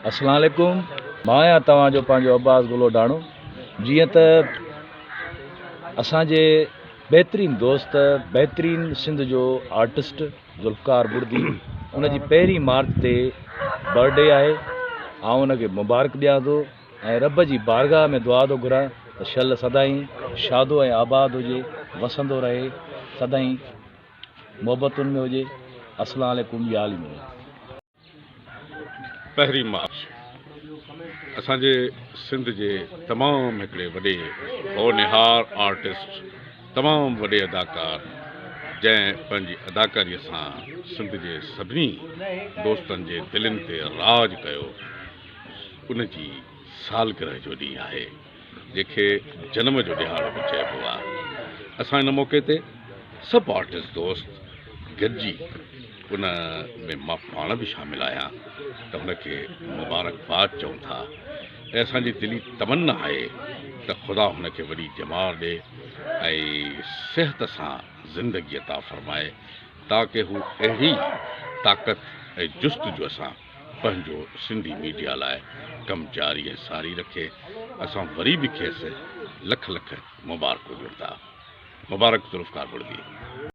اسلام عليڪم مان آهيان توهان جو پنهنجو عباس گلو ڊاڻو جيئن ته اسان جي بهترين دوست بهترين سنڌ جو آرٽسٽ ذوالفقار بڙدي ان جي پهرين مارچ تي برٿ ڊي آهي آئون ان کي مبارڪ ڏيان ٿو ۽ رب جي بارگاهه ۾ دعا ٿو گهران ته شل سدائين شادو ۽ آباد هجي وسندو رهي سدائين محبتن ۾ هجي اسلام عليڪم يا علي مدد. پهرين مارچ اسان جي سنڌ جي تمام هڪڙي وڏي هونهار آرٽسٽ تمام وڏي اداڪار جنهن پنهنجي اداڪاري سان سنڌ جي سڀني دوستن جي دلين تي راڄ ڪيو ان جي سالگرهه جو ڏينهن آهي جنهن کي جنم جو ڏهاڙو به چئبو آهي. اسان ان موقعي تي سڀ آرٽسٽ دوست گڏجي ان ۾ مان پاڻ به شامل آهيان ته هن کي مبارڪباد چئون ٿا ۽ اسان جي دلي تمنا آهي ته خدا هن کي وڏي ڄمار ڏي ۽ صحت سان زندگي عطا فرمائي تاڪه هو اهڙي طاقت ۽ جستجو سان پنهنجو سنڌي ميڊيا لاء ڪم جاري ۽ ساري رکي. اسان وري به کيس لک لک مبارڪون ڏيون ٿا. مبارڪ ذوالفقار بڙدي.